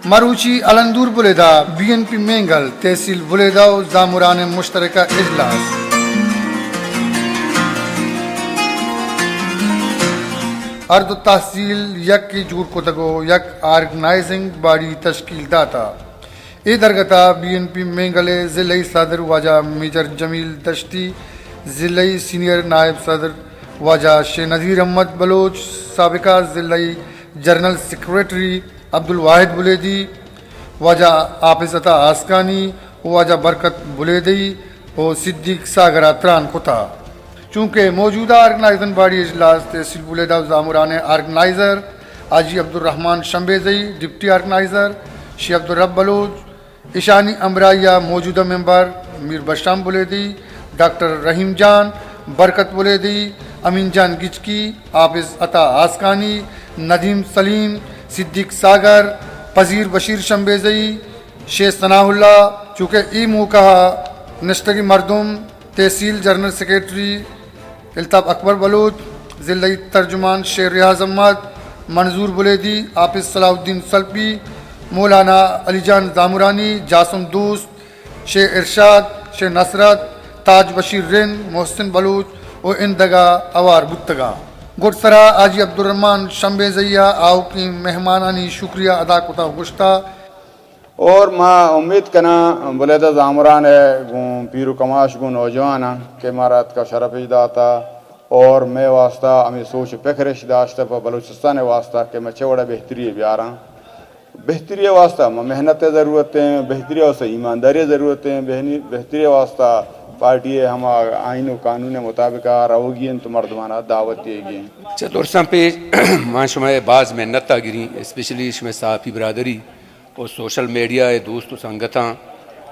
مروچی الندور بلیدہ بی این پی مینگل، تحصیل بلیدہ و زامران مشترکہ اجلاس۔ ہر دو تحصیل یکے جوڑ کتگ و یک آرگنائزنگ باڈی تشکیل داتا۔ اے درگتا بی این پی مینگل ء ضلعی صدر واجہ میجر جمیل دشتی، ضلعی سینئر نائب صدر واجہ شیخ نذیر احمد بلوچ، سابقہ ضلعی جنرل سیکرٹری عبدالواحد بلیدی، واجہ حافظ عطا آسکانی و واجہ برکت بلیدی و صدیق ساگر ء تران کتا۔ چونکہ موجودہ آرگنائزنگ باڈی اجلاس تحصیل بلیدہ و زامران ء آرگنائزر حاجی عبدالرحمن شمبیزئی، ڈپٹی آرگنائزر شیخ عبدالرب بلوچ، ایشانی ہمراہی ء موجودہ ممبر میر بشام بلیدی، ڈاکٹر رحیم جان، برکت بلیدی، امین جان گچکی، حافظ عطا آسکانی، ندیم سلیم، صدیق ساگر، پذیر بشیر شمبیزئی، شیخ ثناء اللہ، چونکہ ای موقع ء نشتگی مردم تحصیل جنرل سیکرٹری الطاف اکبر بلوچ، ضلعی ترجمان شیخ ریاض احمد، منظور بلیدی، حافظ صلاح الدین سلپی، مولانا علی جان زامرانی، جاسم دوست، شیخ ارشاد، شیخ نصرت، تاج بشیر رند، محسن بلوچ و ایندگہ ہوار بوتگاں۔ گڈسرا حاجی عبدالرحمن شمبیزئی ء آؤکیں مہمانانی شکریہ ادا کتا و گوشتا، اور ما امید کناں بلیدہ زامران ء گوں پیر و کماش گوں نوجواناں کہ مارا اتکا شرف اش داتا اور مئے واسطہ ہمیں سوچ و پکر اش داشتہ پہ بلوچستان ء واسطہ کہ ما چہ وڑا بہتری ء بیاراں۔ بہتری ء واسطہ ما محنت ء ضرورت ہیں، بہتری ء واسطہ ایمانداری ء ضرورت ہیں، بہنی-، بہتری ء واسطہ پارٹی ء ہما آئین و قانون ء مطابق آ روگی انت و مردمانا دعوت دیگی انت۔ چہ درساں پیش ما شمئے باز منت ء گریں، اسپیشلی شمئے صحافی برادری و سوشل میڈیا ء دوست و سنگتاں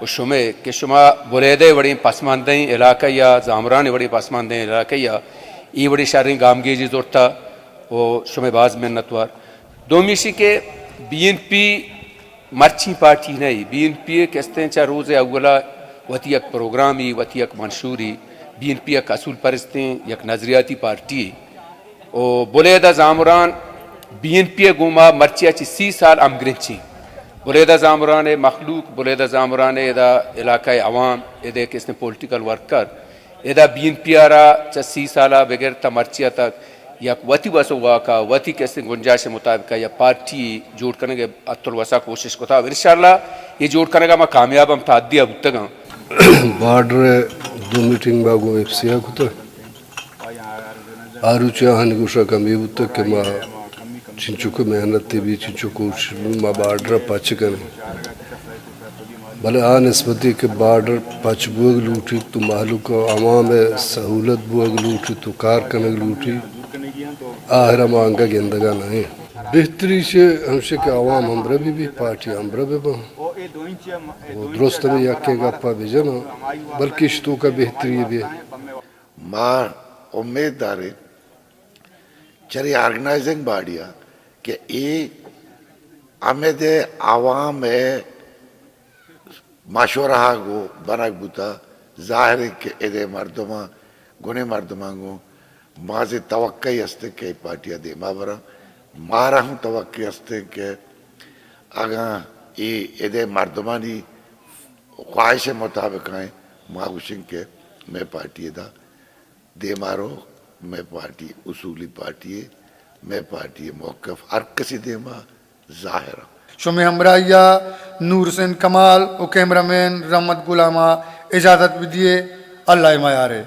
و شمئے کہ شما بلیدہ ء وڑیں پسماندہیں علاقہ یا زامران ء وڑیں پسماندہیں علاقہ یا اے وڑیں شریں گامگیجے زرتا و شمئے باز منتوار۔ دومی ایشی کہ بی این پی مرچی پارٹی نہ، بی این پی ء کستیں چہ روز اولا وتی یک پروگرامی، وتی یک منشوری، بی این پی یک اصول پرستیں یک نظریاتی پارٹی و بلیدہ زامران بی این پی ء گوما مرچی ء چہ سی سال ہمگرنچیں۔ بلیدہ زامران ء مخلوق، بلیدہ زامران ء ادا علاقہ ء عوام، ادے کسیں پولیٹیکل ورکر، ادا بی این پی ء را چہ سی سال ء بگر تا مرچی ء تک یک وتی وس و واک ء وتی کسیں گنجائش ء مطابق ء یک پارٹی جوڑ کنگ ء اتل وسا کوشش کتا۔ انشاءاللہ اے جوڑ کنگ ء ما کامیاب ہم تا حدی ء بوتگاں۔ بارڈر ء دو میٹنگ ما گوں ایف سی ء کتگ۔ آ روچ آہانی گوشگ ہمے بوتگ کہ ما چنچو کہ محنت بی، چنچو کوشش بی، ما بارڈر ء پچ کنیں۔ بلے آ نسبتی کہ بارڈر پچ بوگ لوٹیت تو مہلوک ء عوام ء سہولت بوگ لوٹیت تو کار کنگ لوٹیت، آہر ء ما انگہ گندگ ء نہ ایں۔ بہتری چہ ہمشی کہ عوام ہمبرہ بہ بی، پارٹی ہمبرہ بہ باں و درست ہمے یکیں گپ ء بہ جناں، بلکہ ایش توک ء بہتری بہ۔ ما امیت داریں چرے آرگنائزنگ باڈی ء کہ اے ہمد ء عوام ء مشورہ ء گوں بنگ بوتہ، ظاہر انت کہ ادے مردماں، گنے مردماں گوں بازیں توقعی است کہ اے پارٹی ء دیما براں۔ مارا ہم توقع است کہ اگاں اے ادے مردمانی خواہش ء مطابق ء ما گوشیں کہ مئے پارٹی ادا دیما رو، مئے پارٹی اصولی پارٹی ء، مئے پارٹی ء موقف ہر کسی دیما ظاہر ء۔ شمے ہمراہی ء نور حسین کمال و کیمرہ مین رحمت غلام ء اجازت بدیے، اللہ ء میارے۔